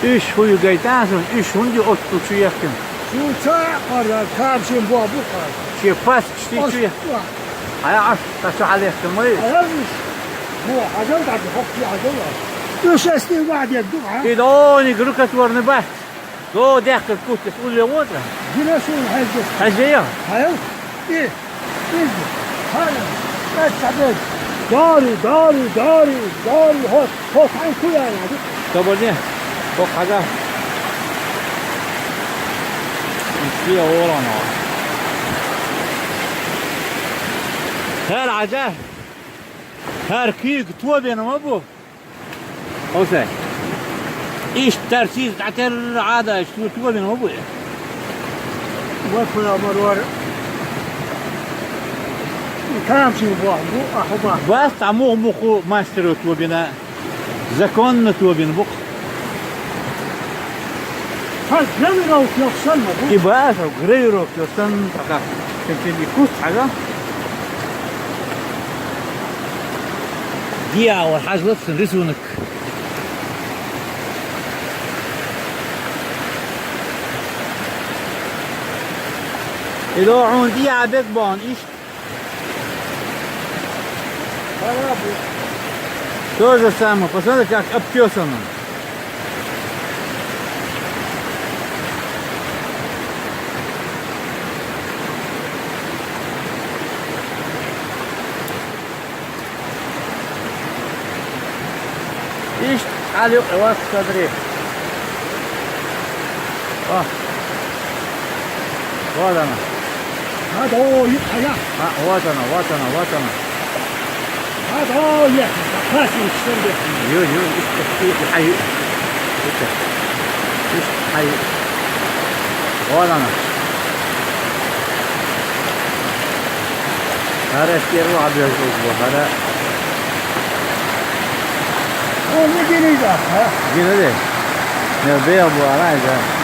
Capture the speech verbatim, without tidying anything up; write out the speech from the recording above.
Уьш хӀуй гайтӀа сона, уьш хӀунда оццул чу яхкина? Цу ца а кхарда, тамашийна боху бу кхарда. Шен пасчаш тӀе чу яхкина? Хьая Ӏаш, ца чу хьалехкина ма ю? Хьаял уьш. Бу, хьажал дӀа, хӀокху хьажал аш. Уьш ас тӀе ваьдерг ду, а? И дониг рукотворный бац. До дехкар куттас улле вон тӀа. Гина суна хьаьжжа. Хьаьжжа я? Хьаял? И. Иза, хьала, цӀа ца беза. Дори, дори, дори, дори, хӀо, хӀо, хьайн ку яьлла ду? Тобаде, хӀо хьага. Иссе олано. ХӀара хьажа. ХӀара куьйга тобина ма бу. Хьо сай. Иштта тарсийза дӀатерра Ӏада, иштта цо тобина ма бу и. Ва хӀула марвар. И тамашийна боху бу, а хӀу боху. Бас, цхьа муха-муха мастеро тобина, законно тобина бу-кх. Хьан гравировка йоккха санна ма бу? И баша гравировка йоккха санна, така, тем-, тем и куст хьажа. Дьявол, хьажа лаца рисунок. И до хьуна дӀа бегбан иштта. То же самое. Посмотри, как обтесано. Иштта хьала юкъа вас, смотри. О. Вот она. Надо, о, и, а я. А, вот она, вот она, вот она. Надо, о, я. Красный, что ли? Ё, ё, и, и, и, а, и, и, и, а, и. Вот она. ХӀара первый объезд бу, хӀара. О, ну, гина иза, а? Гина де. Не, бел бу, ана иза.